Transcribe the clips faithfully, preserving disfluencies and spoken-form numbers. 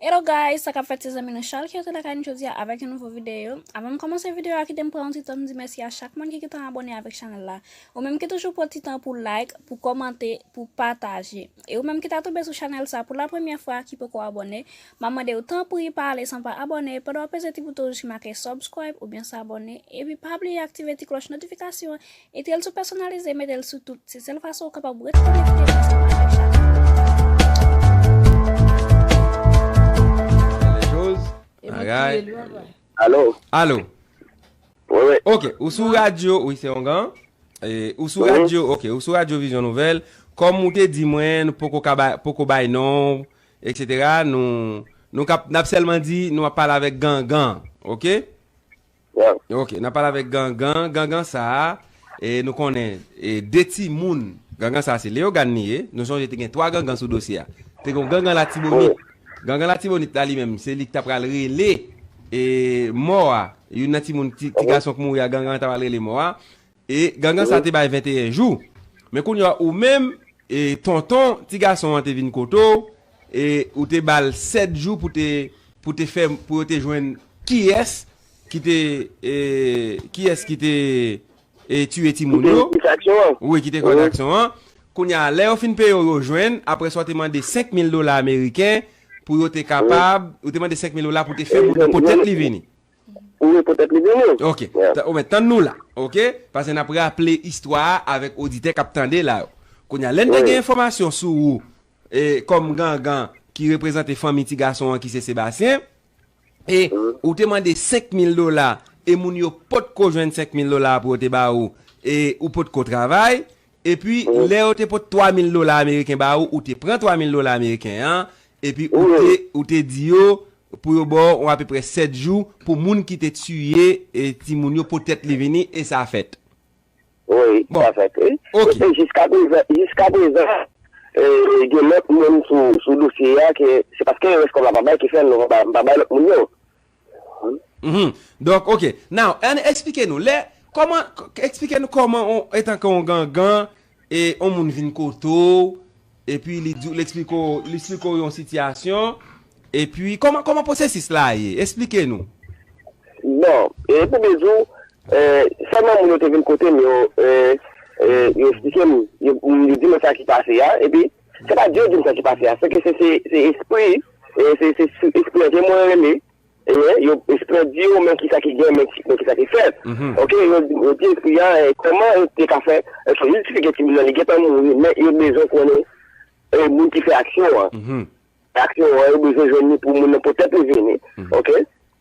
Hello guys, sa k ap fèt, se zanmi nou Charles ki rete lakay nou jodi a avèk yon nouvo videyo. Avan m kòmanse videyo a, kite m pran yon ti tan m di mèsi a chak moun ki gentan abòne avèk chanèl la. Ou menm ki toujou pran ti tan pou like, pou kòmante, pou pataje. E ou menm ki ta tonbe sou chanèl sa pou la premyè fwa ki poko abòne, m ap mande w tanpri pa ale san pa abòne pandan w ap peze ti bouton rouj ki make subscribe oubyen s'abonner. Epi pa bliye aktive ti klòch notifikasyon an, etre l sou pèsonalize, mete l sou tout. Se sèl fason ou kapab ret konekte ansanm avèk chanèl. Alo. Alo. Wi, wi. Ok, ou sou radyo, wi, se ongan. E, ou sou radyo, ok, ou sou radyo Vizyon Nouvèl. Kòm ou te di mwen, nou poko ka bay, poko bay non, etsetera. Nou, nou kap, n ap sèlman di, nou ap pale avèk Gangan, ok? Ok, n ap pale avèk Gangan. Gangan sa a, e, nou konnen, e, de timoun. Gangan sa a, se Leyogàn li ye. Nou sonje te gen twa Gangan sou dosye a. Te gen yon Gangan Latibonit. Gangan Latibonit la li menm, se li ki ta pral rele, e, mò a. Youn nan timoun, ti, ti gason ki mouri a, Gangan ta pral rele mò a. E Gangan sa te bay venteyen jou. Men kounye a ou menm, e, tonton ti gason an te vin kote w, e ou te ba l sèt jou pou te, pou te fè, pou yo te jwenn kiyès ki te, e, kiyès ki te, e, tiye timoun yo. Wi, ki te kòz aksyon an. Kounye a, lè yo fin peye w, yo jwenn, apre sa w te mande senk mil dola ameriken pou yo te kapab, ou te mande senk mil dola pou te fè moun nan pote tèt li vini. Ou repote li vini. Ok. Ou mèt tann nou la. Ok. Paske n ap raple istwa a avèk oditè k ap tande la yo. Kounye a, lè n te gen enfòmasyon sou ou, e, kòm Gangan ki reprezante fanmi ti gason an ki se Sebastien, e ou te mande senk mil dola, e moun yo potko jwenn senk mil dola pou yo te ba ou, e ou potko travay, epi lè yo te pot twa mil dola ameriken ba ou, ou te pran twa mil dola ameriken an, epi ou te, ou te di yo, pou yo ba w apeprè sèt jou pou moun ki te tiye, e, timoun yo pote tèt li vini, e sa fèt. Wi, sa fèt, wi. E jiskaprezan, jiskaprezan, e, gen lòt moun sou, sou dosye a ke se paske rès kòb la pa bay ki fè nou pa, pa bay lòt moun yo. Donk, ok. Now, ann eksplike nou. Lè, kòman, eksplike nou kòman, etanke yon Gangan, e yon moun vin kote w, epi li di, li eksplike w, li eksplike w yon sitiyasyon, epi kòman, kòman pwosesis la ye? Eksplike nou. Bon, e pou m di w, e, sèlman moun yo te vin kote m yo, e, e, yo eksplike m, yo, yo di mwen sa ki pase a, epi se pa di yo di m sa ki pase a, se ke se, se, se espri, e, se, se espri an ke mwen rele, e, yo espri an di yo men kisa ki gen, men, men kisa ki fèt. Ok, yo, yo di espri an, e, kòman yo te ka fè, èske jistifike timoun nan li gentan mouri, men yo bezwen konnen, e, moun ki fè aksyon an. Aksyon an, yo bezwen jwenn li pou moun nan pote tèt li vini. Ok?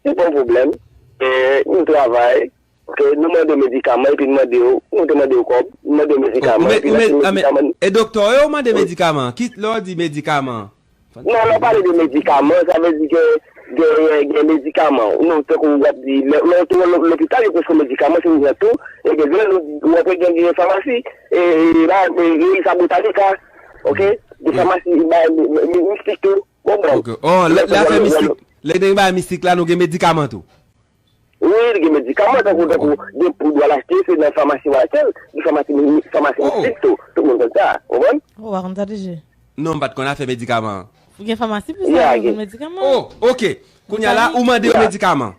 Se pa yon pwoblèm. E, nou travay. Ok? Nou mande yo medikaman, epi nou mande yo, nou te mande yo kòb, nou mande yo medikaman, epi nou achte medikaman. E doktè yo mande medikaman? Ki, lè w di medikaman? Non, lè w pale de medikaman, sa vle di ke gen, gen medikaman. Non, tankou w ap di, lè, lè w te lopital, yo preskri w medikaman, se ou jwenn tou, e gen, gen, ou ap gen, gen famasi, e, e, la, e, e, sa Botanica, ok? Gen famasi, ba, mistik tou. Bon, bon. Ok. Oh, lè, lè afè mistik, lè gen bagay mistik la, nou gen medikaman tou. Wi, gen medikaman, tankou, tankou, gen poud w al achte, se nan famasi w al achte l, gen famasi, famasi mistik tou. Tout moun konn sa, ou konprann? Ou pa konn sa, D J? Non, m pa t konn afè medikaman an. Gen famasi pou sa, yo vann medikaman. Oh, ok. Kounye a la, ou mande yo medikaman.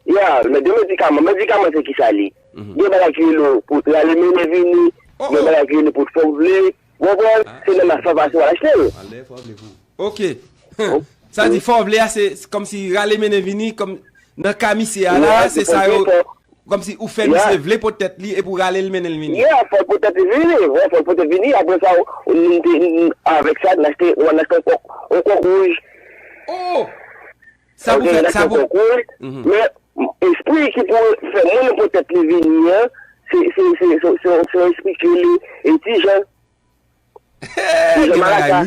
Ya, men de medikaman. Medikaman se kisa li? Gen bagay ki rele pou rale mennen vini, gen bagay ki rele pou fè w vle. Ou konprann? Se nan masanfasyon w al achte l. Ok. Sa di fè w vle a, se kòmsi rale mennen vini, kòm nan ka misye a la, se sa yo, kòmsi ou fè misye vle pote tèt li epi w rale l mennen l vini. Ya, fò l pote tèt li vini. Wi, fò l pote tèt vini. Apre sa, avèk sa, n achte, ou al achte yon kòk, yon kòk wouj. Oh! Sa pou fè, sa pou. Men, espri ki pou fè moun nan pote tèt li vini an, se, se, se, se, se, se yon espri ki rele e Tijan. Tijan Malaka.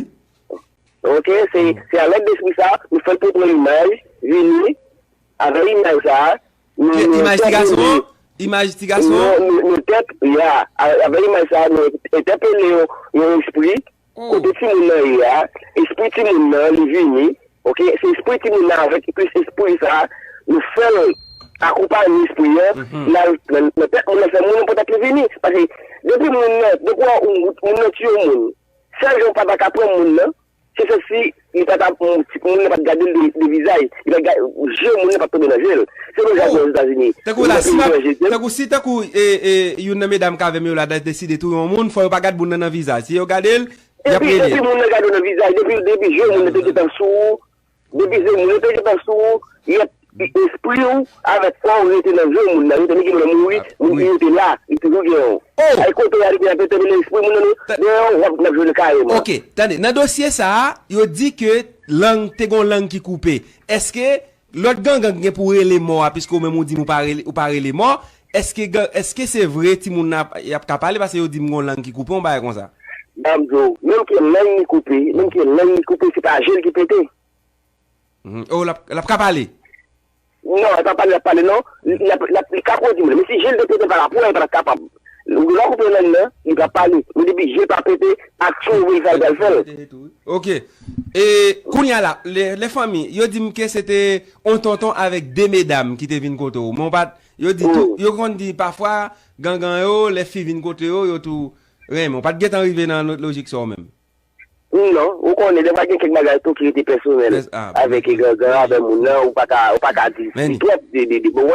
Ok, se, se a lèd espri sa, nou fè l pou pran imaj, vini, avèk imaj sa, nou, nou, imaj ti gason an, imaj ti gason an. Nou, nou, nou tèt, ya, avèk imaj sa, nou entèpele yon, yon espri, Kote timoun nan ye a, espri timoun nan, li vini, ok, se espri timoun nan avèk plis espri sa, nou fè l akonpaye espri an, l al nan, nan tèt moun nan, fè moun nan pote tèt li vini. Paske depi moun nan, depi w wè moun nan tiye yon moun, sèl jan w pa ta ka pran moun nan, se fè si li pa t ap, moun nan pa t gade l de, de vizaj. Li pa t gade, je moun nan pa t tonbe nan je l. Se menm jan ke Ozetazini. Tankou la, si m ap, tankou si, tankou, e, e, youn nan medam k avè m yo la, deside touye yon moun, fò yo pa gad moun nan nan vizaj. Si yo gade l, y ap rele. Depi moun nan gade w nan vizaj, depi, depi je moun nan te gentan sou ou, depi je moun nan te gentan sou ou, y ap, espri w avèk kò w rete nan je moun nan, rete menm moun nan mouri, moun ki rete la, li toujou gen w. Ay kote w rete ap entèpele espri moun nan, dèyè w ap, n ap jwenn kareman. Ok, tande, nan dosye sa a, yo di ke lang, te gon lang ki koupe. Èske lòt gangan ki gen pou rele mò a, piske ou menm ou di m ou pa rele, ou pa rele mò, èske, èske se vre timoun nan y ap ka pale, paske yo di m gon lang ki koupe, yon bagay konsa? M ap di w, menm ke lang li koupe, menm ke lang li koupe, se pa je l ki pete. Oh, l ap, l ap ka pale? Non, l pa pale, l ap pale non. Li, li, li ka pwodui moun. Men si je l te pete pa la pou, li pa t ap kapab. Lè w koupe lang nan, li pa pale. Men depi je pa pete, aksyon ou vle l fè, l pral fè l. Ok. E kounye a la, lè, lè fanmi, yo di m ke se te yon tonton avèk de medam ki te vin kote w. Men w pa t, yo di tou, yo konn di pafwa, gangan yo, lè fi vin kote yo, yo tou renmen. W pa t gentan rive nan lojik sa w menm? Non, ou konnen, defwa gen kèk bagay tou ki rete pèsonèl. Avèk gangan, avèk moun nan, ou pa ka, ou pa ka di twòp de, de, de, bon,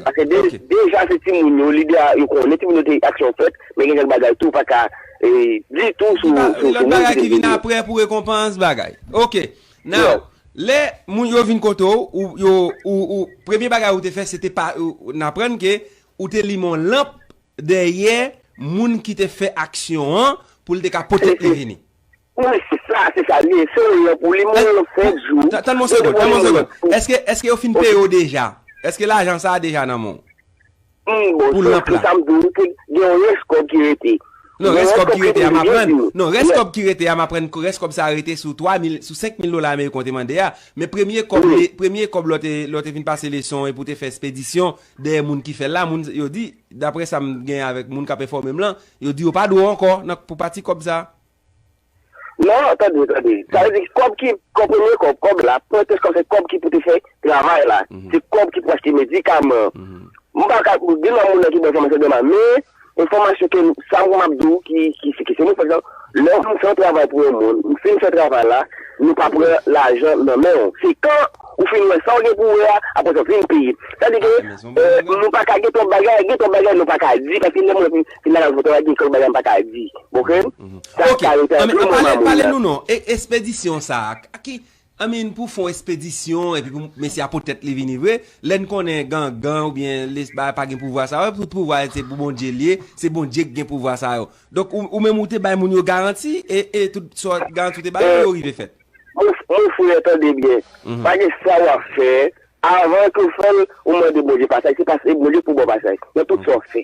paske de, deja se timoun yo, lide a, yo konnen timoun yo te aksyon fèt, men gen kèk bagay tou ou pa ka, e, di tou sou, sou, sou lòt bagay ki vin apre pou rekonpans bagay. Ok. Now, lè moun yo vin kote w, ou, yo, ou, ou, premye bagay ou te fè, se te pa, ou, n aprann ke ou te limen yon lanp dèyè moun ki te fè aksyon an pou l te ka pote li vini. Wi, se sa, se sa li ye. Se yon lanp ou limen yon lanp senk jou. Tann m yon segonn, tann m yon segonn. Èske, èske yo fin peye w deja? Èske lajan sa a deja nan men w? Pou lanp la. Sa m di w, gen yon rès kòb ki rete. Non, rès kòb ki rete a m aprann. Non, rès kòb ki rete a m aprann, rès kòb sa a rete sou twa mil, sou senk mil dola ameriken w te mande a. Men premye kòb, premye kòb lè w te, lè w te vin pase leson epi w te fè espedisyon dèyè moun ki fè l la, moun yo di, daprè sa m gen avèk moun k ap enfòme m lan, yo di yo pa dwe w ankò nan, pou pati kòb sa. Non, tande, tande. Sa vle di kòb ki, kòb premye kòb, kòb la, premye kòb se kòb ki pou te fè travay la. Se kòb ki pou achte medikaman. M pa ka, gen nan moun nan ki ban enfòmasyon de mal, men enfòmasyon ke sa m ap di w ki, ki, ki, ki se mwen, pa egzanp, lè w fin fè yon travay pou yon moun, m fin fè travay la, nou pa pran lajan nan men w. Se kan ou fin wè sa w gen pou wè a, apre sa w vin peye. Sa di ke, e, nou pa ka gen twòp bagay, gen twòp bagay nou pa ka di, paske lè moun fin, fin lakay fotò a, gen twòp bagay m pa ka di. Ok? Sa ka rete ant mwen ak moun nan. Pale nou non, e, espedisyon sa a, ki, I mean, pou fè yon espedisyon, epi pou mesye a pot tèt li vini vre, lè n konnen gangan oubyen lespri pa gen pouvwa sa yo, tout pouvwa se pou Bondye l ye, se Bondye k gen pouvwa sa yo. Donk, ou, ou menm ou te bay moun yo garanti, e, e tout sòt garanti ou te ba yo, yo rive fèt. Mon, mon frè, tande byen. Pa gen sa w ap fè, avan ke w fè l, ou mande Bondye pasaj, se pa, se Bondye pou ba w pasaj, nan tout sa w fè.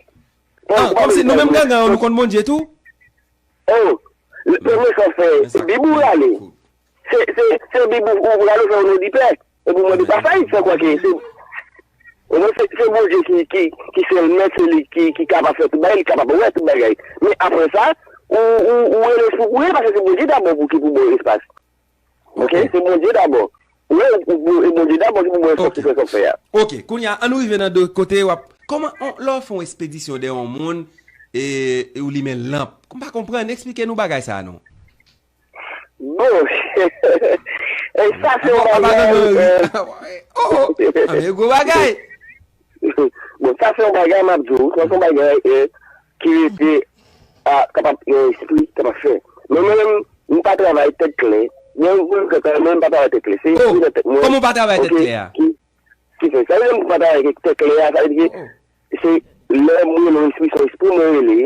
Ah, kòmsi nou menm gangan yo, nou konn Bondye tou? Oh, premye sa w fè, se Bib ou rale. Se, se, se Bib ou, ou rale fè ou non di pè. Epi w mande pasaj, sa kwè ke se, ou mwen se, se Bondye ki, ki, ki sèl mèt, se li ki, ki kapab fè tout bagay, li kapab wè tout bagay. Men apre sa, ou, ou, ou rele sou ou ye, paske se Bondye dabò pou ki pou ba w espas. Ok? Se Bondye dabò. Ou wè, ou, ou, e Bondye dabò ki pou ba w espas pou fè sa w fè a. Ok, kounye a, ann nou rive nan de kote w ap, kòman, lè w fè yon espedisyon dèyè yon moun, e, e ou limen lanp. M pa konprann, eksplike nou bagay sa a non. Bon, e sa se yon bagay, e, oh, oh, a, men gwo bagay. Bon, sa se yon bagay m ap di w, sa se yon bagay, e, ki rete, a, kapab, yon espri kapab fè. Men mwen menm, m pa travay tèt klè. Gen yon grenn kaka, men m pa travay tèt klè. Se espri nan tèt mwen. Kòman w pa travay tèt klè a? Ki, ki fè. Sa vle di m pa travay tèt klè a, sa vle di ke se lè mwen rele yon espri, se yon espri mwen rele,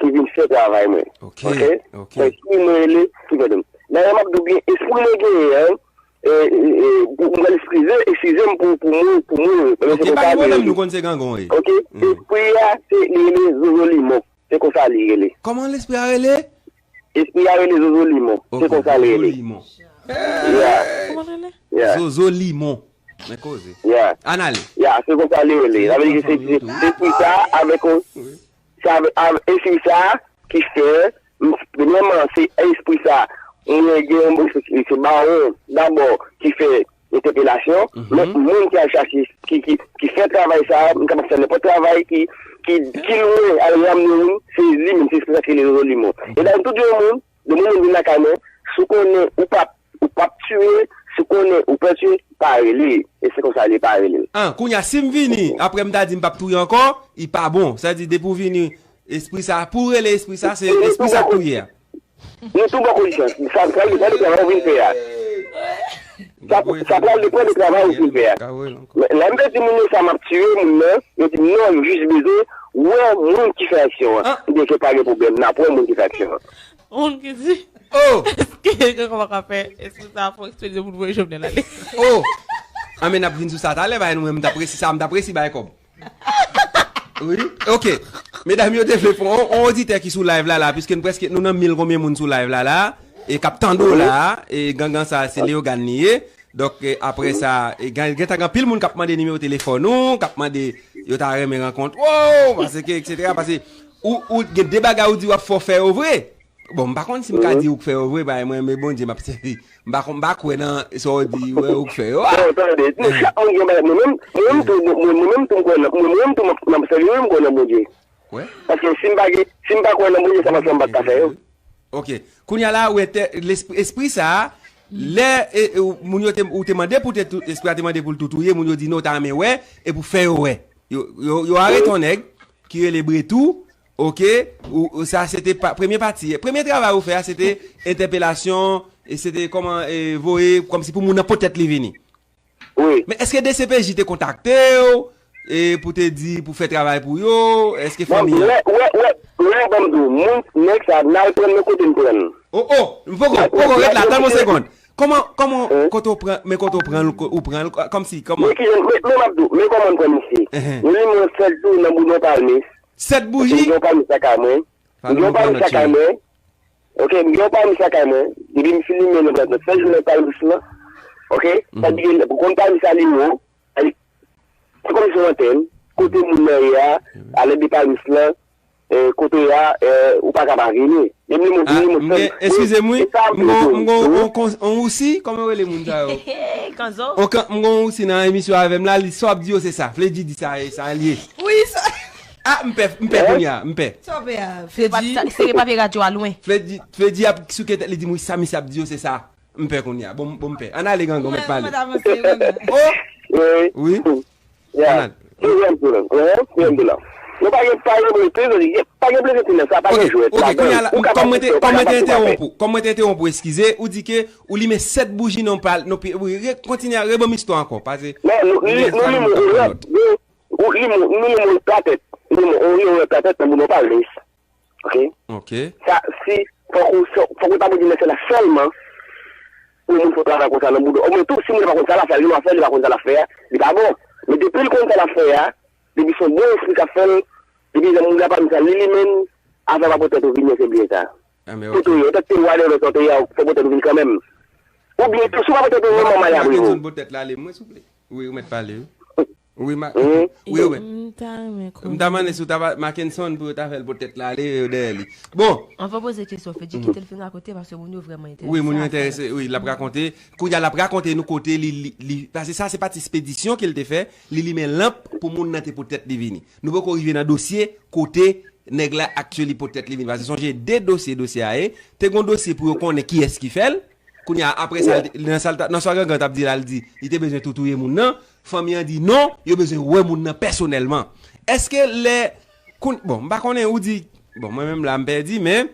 ki vin fè travay mwen. Ok? Se espri mwen rele, ki fè de m. Dayè, m ap di w byen, espri mwen genyen an, e, e, e, pou, mwen eskize, eskize m pou, pou mwen, pou mwen, men se konsa li rele. Ok? Espri a, se, li rele Zozo Limon. Se konsa li rele. Kòman lespri a rele? Espri a rele Zozo Limon. Se konsa li rele. Zozo Limon. Yeah. Zozo Limon. Men koze. Yeah. Ann ale. Yeah, se konsa li rele. Sa vle di ke se, se, se espri sa avèk yon, se avèk, avèk espri sa ki fè, m, premyèman, se espri sa, mwen gen yon espri, se bawon dabò ki fè entèpelasyon, men moun ki al chache, ki, ki, ki fè travay sa, m kapab fè nenpòt travay ki, ki, ki lwen al ramne moun, se li menm, se espri sa ki rele Zozo Limon. E dayè, m tou di yon moun, demen moun vin lakay mwen, si w konnen ou p ap ou p ap tiye, si w konnen ou pè tiye, pa rele. E se konsa li pa rele. An, kounye a, si m vini, apre m ta di m p ap touye ankò, li pa bon. Sa di, depi w vini, espri sa, pou w rele espri sa, se espri sa k touye a. Nou tou bò kondisyon. Sa pral depann de travay ou vin fè a. Sa, sa pral depann de travay ou vin fè a. Men lè m te di moun yo sa m ap tiye moun nan, yo di m non, yo jis bezwen wè moun ki fè aksyon an. M di ke pa gen pwoblèm, n ap wè moun ki fè aksyon an. Moun ki di, oh, èske gen kòman ka fè espri sa fè ekspedyasyon pou voye Jovenel ale? Oh, anben n ap vin sou sa talè, bay nou menm, m t ap resi sa, m t ap resi bay kòb. Wi, ok. Medam yo te vle fè yon, yon oditè ki sou live la la, piske n prèske, nou nan mil konbyen moun sou live la la, e k ap tande w la, e gangan sa, se Leogane li ye. Donk, e, apre sa, e, gen, gen tan gen anpil moun k ap mande nimewo telefòn ou, k ap mande yo ta renmen rankontre w, paske, et cetera. Paske ou, ou gen de bagay ou di w ap fè, w fè yo vre. Bon, m pa konn si m ka di ou k fè yo vre, paske mwen, men Bondye m ap sèvi. M pa konn, m pa kwè nan sa w di, wè, ou k fè yo a. Bon, tande, nou chak moun gen bagay. Mwen menm, mwen menm tou, mwen, mwen menm tou m kwè nan, mwen, mwen menm tou m ap, m ap sèvi, mwen menm m kwè nan Bondye. Paske si m pa gen, si m pa kwè nan Bondye, sa pa fè m pa t ka fè yo. Ok. Kounye a la, ou entè, lespri, espri sa a, lè e, e, ou- moun yo te, ou te mande pou te tou- espri a te mande pou l tou touye, moun yo di non, yo ta renmen wè, e pou fè yo wè. Yo, yo, yo arete yon nèg ki rele Bretou, ok, ou, ou- sa se te pa, premye pati. Premye travay ou fè a, se te entèpelasyon, e se te kòman, e, voye, kòmsi pou moun nan pote tèt li vini. Wi. Men èske D C P J te kontakte w, e, pou te di, pou fè travay pou yo? Èske fanmi an? Lè, lè, lè, lè, ban m di w, moun, nèg sa, n al pran l, men kote n pran l. Oh, oh, m poko, poko, ret la, tann yon segond. Kòman, kòman, kote w pran, men kote w pran l, ou pran l, kòmsi, kòman? Men ki jan, men, men m ap di w, men kòman n pran misye. Nou limen yon sèl tou nan boudon palmis. Sèt bouji? Boudon palmis lakay mwen. Yon palmis lakay mwen. Ok, m gen yon palmis lakay mwen. Depi m fin limen nan plat nan sèl jounen palmis lan. Ok, sa di gen pou konn palmis la li wo. Se kòm se yon antèn. Kote moun nan ye a, alè de palmis lan, e, kote a, e, ou pa ka pa vini. Depi moun vini, moun fè. Eskize m wi, m gon, m gon, on, on, on ousi, kòman yo rele moun sa yo? Kanzo. Ok, m gon on ousi nan emisyon avè m la, li sa w ap di yo se sa. Fledji di sa, e sa l ye. Wi, sa. Ah, m pè, m pè kounye a, m pè. Sa w pè a, Fledji? Se pa pye radyo a lwen. Fledji, Fledji ap souke tèt li di m wi, sa misye ap di yo se sa. M pè kounye a. Bon, bon, m pè. Ann ale, gangan, mèt pale. Oh! Wi. Ann ale. Dezyèm tou la. Dezyèm tou la. Nou pa gen, pa gen plezantri, pa gen plezantri nan sa, pa gen jwèt ladan l. Ou kapab fè, ou pa kapab fè. Kòm mwen te entewonp ou, kòm mwen te entewonp ou, eskize, ou di ke ou limen sèt bouji nan pal, nan pi, wi, re, kontinye, reban m istwa ankò, pase. Non, nou, nou, nou limen yon lòt, ou limen, nou limen yon platèt, nou limen yon, yon platèt nan boudon palmis. Ok? Ok. Sa, si, fòk ou, fòk ou ta bouji nan sèl la sèlman pou moun fè travay konsa nan boudon. Oubyen tou, si moun pa konn sa l ap fè, li pa fè, li pa konn sa l ap fè a, li pa bon. Men depi l konn sa l ap fè a, depi se yon bon espri k ap fè l, depi lè moun la pa konn sa, li, li menm, afè pa pote tèt ou vini, se byen sa. Kote ou ye, ou tèt te wa de lòt kote a, fò pote tèt ou vini kanmenm. Oubyen tou, si w pa pote tèt ou vini, manman y ap rive w. Pote tèt la ale, mwen, souple. Wi, ou mèt pale, wi. Wi, ma, wi, wi. M ta renmen konnen. M ta mande si w ta va, Mackenson pou yo ta fè l pote tèt la ale, yo dèyè li. Bon. Anvan poze kesyon, Fedji, kite l fin rakonte, paske moun yo vrèman enterese. Wi, moun yo enterese, wi, l ap rakonte. Kounye a, l ap rakonte nou kote li, li, li, paske sa se pati espedisyon ke l te fè, li limen lanp pou moun nan te pote tèt li vini. Nou poko rive nan dosye kote nèg la actually pote tèt li vini. Paske sonje de dosye, dosye a ye, te gon dosye pou yo konnen kiyès ki fè l, Kounye a, apre sa, l te- nan sa l ta- nan sa Gangan t ap di la, l di li te bezwen tou touye moun nan. Fanmi an di non, yo bezwen wè moun nan pèsonèlman. Èske lè koun- bon, m pa konnen, ou di, bon, mwen menm la, m pèdi, men,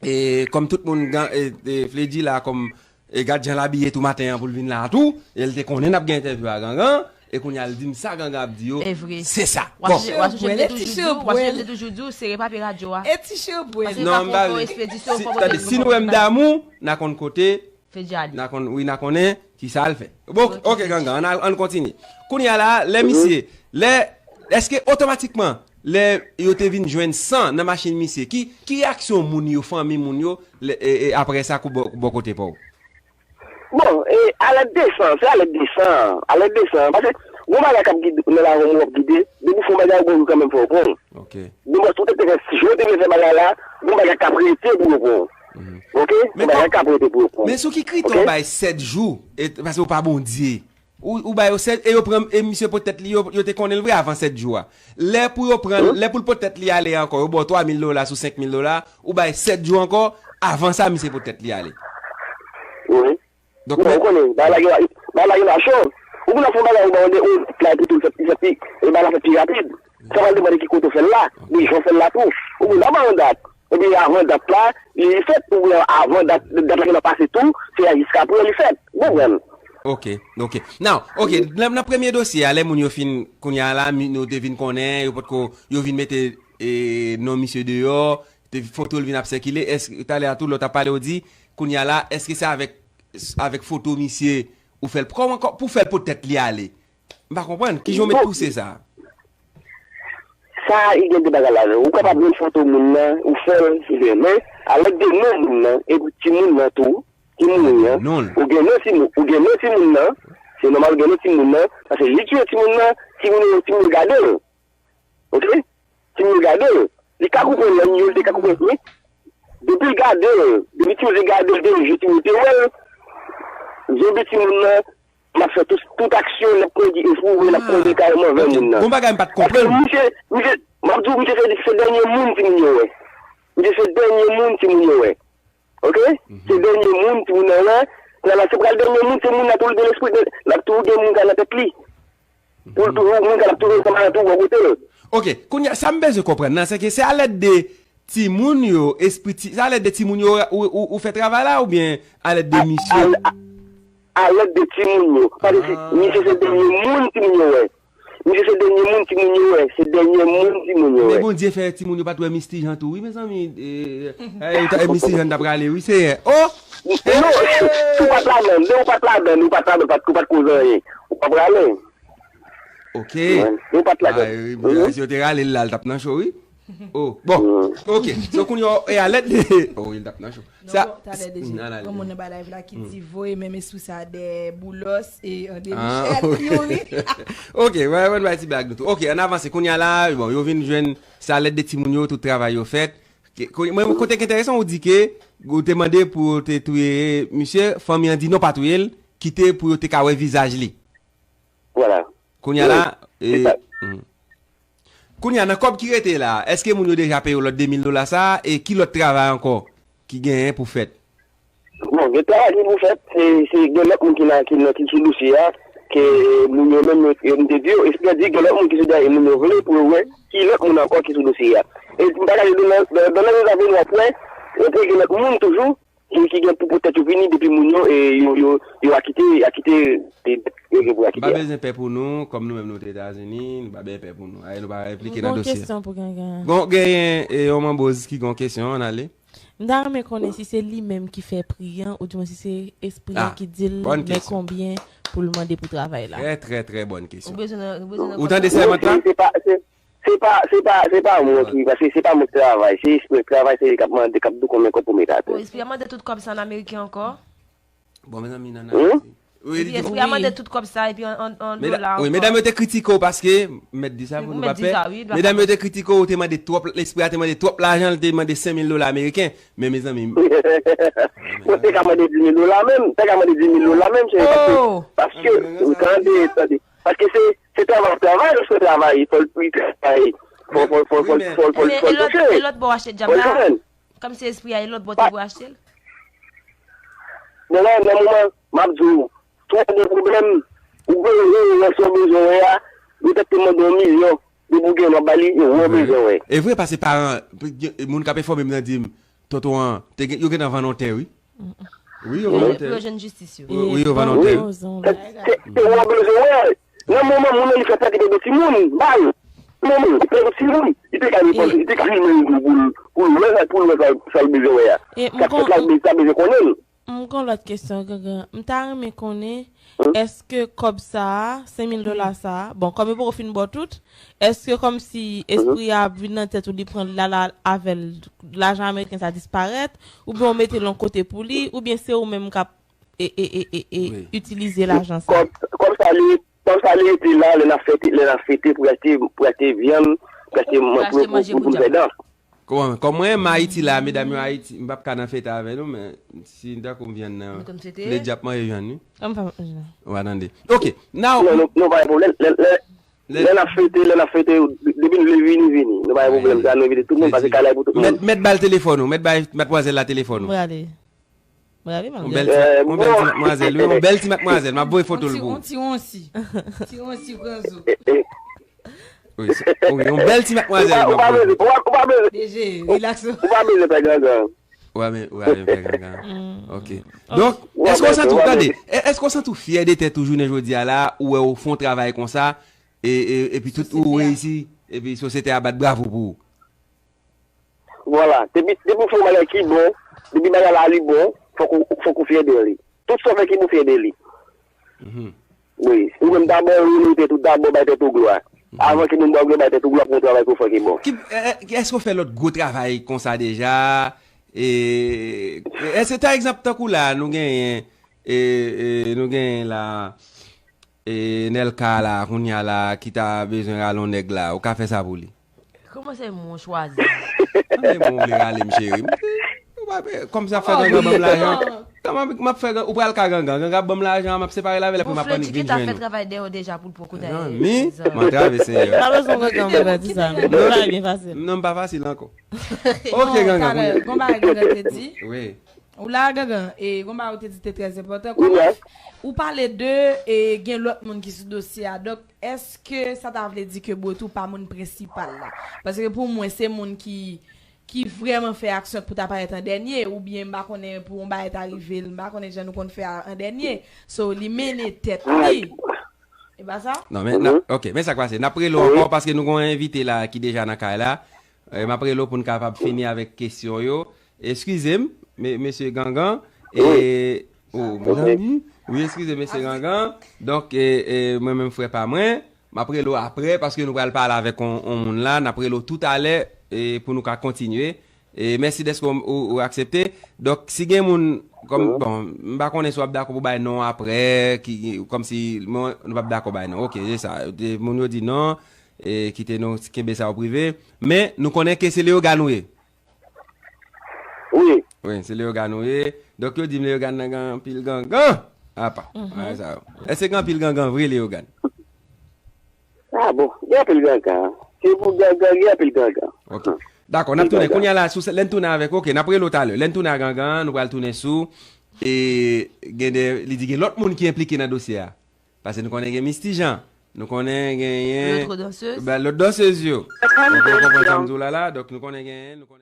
e, kòm tout moun, Gan- e, e, Fledji la, kòm, e, gad jan l abiye tou maten an pou l vin la tou, e l te konnen n ap gen entèvyou a Gangan, e kounye a, l di m sa Gangan ap di yo, se sa. Bon. Washington te toujou di w, Washington te toujou di w, sere papye radyo a. E ti chabwèl. Paske l pa pran yon espedisyon, fò pote l pou moun ki pa. Tande, si nou wè m damou, n a konn kote, n a konn, wi, n a konnen kisa l fè. Bon, ok, Gangan, ann al, ann kontinye. Kounye a la, lè misye, lè, èske otomatikman, lè yo te vin jwenn san nan machin misye, ki, ki reyaksyon moun yo, fanmi moun yo, lè, e, e, apre sa, kou bò, bò kote pa w? Bon, e, alèt de san, se alèt de san, alèt de san, paske gon bagay k ap gide, nan lavi w ap gide, depi w fè yon bagay, ou gen kanmenm fò w pran l. Ok. Bon, paske ou te, te fè, si w te vle fè bagay la, gon bagay k ap rete pou yo pran w. Ok? Gon bagay k ap rete pou yo pran w. Men sou ki kritè w bay sèt jou, e, paske w pa Bondye. Ou, ou ba yo sèt, e yo pran, e misye pote tèt li, yo, yo te konnen l vre avan sèt jou a. Lè pou yo pran, lè pou l pote tèt li ale ankò, yo ba w twa mil dola sou senk mil dola, ou bay sèt jou ankò, avan sa misye pote tèt li ale. Wi. Donk, bon, ou konnen, bagay la gen, bagay la gen machin. Ou konn ap fè yon bagay, ou ba yon de, ou la, epi tou, li fè, li fè pi, e bagay la fè pi rapid. Sa va depann de ki kote ou fè l la, de jan ou fè l la tou. Ou konn ap ba yon dat, epi avan dat la, li fèt, oubyen avan dat, dat la gentan pase tou, se a jiskapre li fèt. Ou konprann? Ok, ok. Now, ok, nan, nan premye dosye a, lè moun yo fin, kounye a la, mi- nou te vin konnen, yo potko, yo vin mete e, non misye deyò, te, foto l vin ap sikile, èske, talè a tou, lè w t ap pale, w di, kounye a la, èske se avèk, avèk foto misye ou fè l, kòman, kò- pou fè l pou tèt li ale? M pa konprann, kijan w met pouse sa? Sa, li gen de bagay ladan. Ou kapab jwenn foto moun nan, ou fè l, ou fè l, men, alèd de non moun nan, epi timoun nan tou, ki mouri an, non l. Ou gen non timoun, ou gen non timoun nan, se nòmal ou gen non timoun nan, paske li ki timoun nan, timoun yo, timoun yo gade l. Ok? Timoun yo gade l. Li ka konprann lè yo, li ka konprann, wi. Depi l gade l, depi timoun yo gade l, depi jou timoun yo te wè l, zonbi timoun nan, m ap fè tout, tout aksyon, l ap kondi espri, l ap kondi kareman vè moun nan. Gon bagay m pa t konprann. Paske misye, misye, m ap di w, misye se, se dènye moun timoun yo wè. Misye se dènye moun timoun yo wè. Ok? Se dènye moun timoun nan wè. Nan la, se pral dènye moun, se moun nan tou l gen lespri, l ap toujou gen moun sa nan tèt li. Pou l toujou, moun sa l ap toujou ansanm avè l tou bò kote l. Ok, kounye a, sa m bezwen konprann nan, se ke se alèd de timoun yo, espri ti, se alèd de timoun yo ou, ou, ou fè travay la, oubyen alèd de misye? A, a, alèd de timoun yo. Paske se, misye se dènye moun timoun yo wè. Misye se dènye moun timoun yo wè. Se dènye moun timoun yo wè. Men Bondye fè timoun yo pa t wè Misty Jean tou, wi, mezanmi. E, e, e, Misty Jean t ap rale, wi, Senyè. Oh! Non, si w pa t ladan, lè w pa t ladan, ou pa t ladan, ou pa t, ou pa t koz anyen. Ou pa prale. Ok. Lè w pa t ladan. Ah, wi, si yo te rale l la, l t ap nan cho, wi. Oh, bon. Ok. So, kounye a, e alèd de, oh, wi, l t ap nan cho. Sa, bon, talè deja. Nan, nan, nan. Yon moun nan bay live la ki di voye menm espri sa de Boulos e André Michel, ok. Yo ri. Ok, mwen, mwen bay ti blag nou tou. Ok, ann avanse. Kounye a la, bon, yo vin jwenn sa lèt de timoun yo, tout travay yo fèt. Ke, kounye, mwen, kote ki enteresan, ou di ke ou te mande pou yo te touye misye, fanmi an di non, pa touye l, kite pou yo te ka wè vizaj li. Vwala. Kounye a la, e, kounye a, nan kòb ki rete la, èske moun yo deja peye yo lòt de mil dola sa a? E ki lòt travay ankò ki genyen pou fèt? Bon, gen travay ki pou fèt. Se, se gen lòt moun ki nan, ki nan, ki sou dosye a, ke moun yo menm, yo, yo, m te di yo, espre di gen lòt moun ki sou dosye a, moun yo vle pou yo wè ki lòt moun ankò ki sou dosye a. E m pa ka di nan, nan, nan lè nou ta vini, w ap wè, w ap wè gen lòt moun toujou, ki, ki gen pou, pou tèt yo vini depi moun yo, e, yo, yo, yo akite, akite, e, yo gen pou akite. M pa bezwen pè pou nou, kòm nou menm nou te Etazini, nou pa bezwen pè pou nou. Aye, nou pa enplike nan dosye. Gon kesyon pou Gangan. Gon, genyen, e, yon manboz ki gon kesyon, ann ale. M ta renmen konnen si se li menm ki fè pri an, oudimwen si se espri an ki di l men konbyen pou l mande pou travay la. Trè, trè, trè bòn kesyon. Ou tande sèmant la? Se pa, se, Se pa, se pa, se pa mwen ki, paske se pa mwen ki travay, se espri travay, se li k ap mande, k ap di w konbyen kòb pou met atè. Bon, espri a mande tout kòb sa an ameriken ankò? Bon, mezanmi, nan Ayiti. Wi, li di espri a mande tout kòb sa, epi an, an, an dola ankò. Wi, medam yo te kritike w paske, m mèt di sa pou nou pa pè. Medam yo te kritike w, ou te mande twòp, espri a te mande twòp lajan, li te mande senk mil dola ameriken. Men, mezanmi. Mwen te ka mande dis mil dola menm, te ka mande dis mil dola menm, se paske, paske, tande, tande. Paske se, se travay, travay, lòske travay, fò l, li travay. Fò, fò, fò, fò, fò, fò, fò l touche. E lòt bò w achte djab la? Kòm se espri a, e lòt bò te pou achte l? Bon, la, nan moman, m ap di w, si w gen pwoblèm, ou gen, ou gen, ou wè sa w bezwen wè a, yo t ap te mande yon milyon, depi w gen, w ap ba li, yo wè w bezwen wè. E vre, paske paran, moun k ap enfòme m nan di m, tonton an, te gen, yo gentan vann yon tè, wi. Wi, yo vann yon tè. Pou yo jwenn jistis yo. Wi, wi, yo vann yon tè. Se, se, se ou bezwen wè. Nan moman moun nan li fè pèdi de timoun, bay. Nan moman li pèdi timoun, li te ka repanse, li te ka filme yon jou pou l, pou l wè sa, pou l wè sa, sa l bezwen wè a. Sa k fèt la, li ta bezwen konnen l. M gon lòt kesyon, Gangan. M ta renmen konnen, èske kòb sa a, senk mil dola sa a, bon, kòm yo poko fin ba w tout, èske kòmsi espri a ap vin nan tèt ou, li pran l, l al avè l, lajan ameriken sa disparèt, oubyen w mete l yon kote pou li, oubyen se ou menm k ap, e, e, e, e, e, itilize lajan sa? Kòb, kòb sa li, kòb sa li rete la, lè n ap fete, lè n ap fete pou achte, pou achte vyann, pou achte man-, pou, pou, pou, pou nou fè dans. Kòman, kòm mwen, m Ayiti la, medam yo Ayiti, m p ap ka nan fete avè nou, men si m tankou m vyann nan, lè di ap manje vyann, wi. An m pa manje la. Ou pa tande. Ok, now. Non, nou, nou pa gen pwoblèm. Lè, lè, lè n ap fete, lè n ap fete, depi nou vle vini, vini. Nou pa gen pwoblèm sa, nou envite tout moun, paske kay la pou tout moun. Mèt, mèt ba l telefòn ou, mèt bay matmwazèl la telefòn ou. Mwen ale. Mwen ap mal Yon gen. bèl ti, Eh, yon bèl ti bon. Madmwazèl, wi, yon bèl ti Madmwazèl. M ap voye foto l Ti pou on ou. ti onsi. Ti onsi pran zo. Wi, se- wi, yon bèl ti Ou Madmwazèl. pa, M ou ap pa voye. bezwen, ou pa, ou pa bezwen, D G, relax. Ou pa bezwen fè gangan. Ou pa men, ou pa men fè gangan. Ok. Mm. Donk, Ou pa èske w santi bezwen, w ou pa tande? bezwen. Èske w santi w fyè de tèt ou jounen jodi a la, ou wè ou fè yon travay konsa, e, e, epi tout ou reyisi, epi sosyete a bat bravo pou ou? Vwala. Depi, depi w fè yon bagay ki bon, depi bagay la li bon, fòk ou, fòk ou fyè de li. Tout sa w fè ki bon, fyè de li. Wi. Ou menm dabò, ou tèt ou dabò, bay tèt ou glwa. Avan ke moun ba w glwa, bay tèt ou glwa pou yon travay ke w fè ki bon. Ki, e, e, èske w fè lòt gwo travay konsa deja? E, èske, pa egzanp, tankou la, nou genyen, e, e, nou genyen la, e, Nelka la, kounye a la, ki ta bezwen rale yon nèg la, ou ka fè sa pou li? Kòman se mwen chwazi? Mande mwen ou vle rale m, cheri. M te, ou pa pe, kòm sa fè gangan ban m lajan. Kòman m ap fè gangan, ou pral ka gangan, gangan ap ban m lajan, m ap separe l avè l, apre m ap Mofle annik vin Tchikita fè jwenn. Travay deyò deja pou l poko dèyè. Zanmi, m antrave Senyè. Pa bezwen gangan pou fè ti sa. Travay byen fasil. Non, m pa fasil ankò. Ok, gangan. Gon bagay gangan te di. Wi. Ou la gangan, e gon bagay ou te di te trè enpòtan. Kòman ou pale de e gen lòt moun ki sou dosye a. Donk, èske sa ta vle di ke Botou pa moun prensipal la? Paske pou mwen, se moun ki ki vrèman fè aksyon pou ta parèt an dènye, oubyen m pa konnen pou yon bagay ta rive l, m pa konnen jan nou konn fè a an dènye. So, li mennen tèt li. E pa sa? Non, men, n ap- ok, men sa k pase. N ap rele w ankò paske nou gen yon envite la ki deja nan kay la. E, m ap rele w pou n kapab fini avèk kesyon yo. Eskize m, me- mesye Gangan. E, oh, mezanmi. Wi, eskize, mesye Gangan. Donk, e, e, mwen menm frè pa mwen, m ap rele w apre paske nou pral pale avèk yon, yon moun la. N ap rele w toutalè, e, pou nou ka kontinye. E mèsi dèske w, w, w aksepte. Donk, si gen moun, kòm, bon, m pa konnen si w ap dakò pou bay non apre, ki, kòm si, men nou p ap dakò bay non. Ok, se sa. De- Moun yo di non, e kite nou kenbe sa o prive. Men, nou konnen ke se Leyogàn ou ye. Wi. Wi, se Leyogàn ou ye. Donk, yo di m Leyogàn nan gen anpil gangan. Apa, bagay sa yo. Èske gen anpil gangan vre, Leyogàn? Ah bon, gen anpil gangan. Se pou gangan, gen anpil gangan. Ok. Dakò, n ap tounen. Kounye a la, sou, lè n tounen avèk, ok, n ap rele w talè. Lè n tounen a gangan, nou pral tounen sou. E gen de, li di gen lòt moun ki enplike nan dosye a. Paske nou konnen gen Misty Jean. Nou konnen genyen. Lòt dansez. Lòt dansez yo. Ok, ou konprann sa m di w la la. Donk, nou konnen genyen. Nou konnen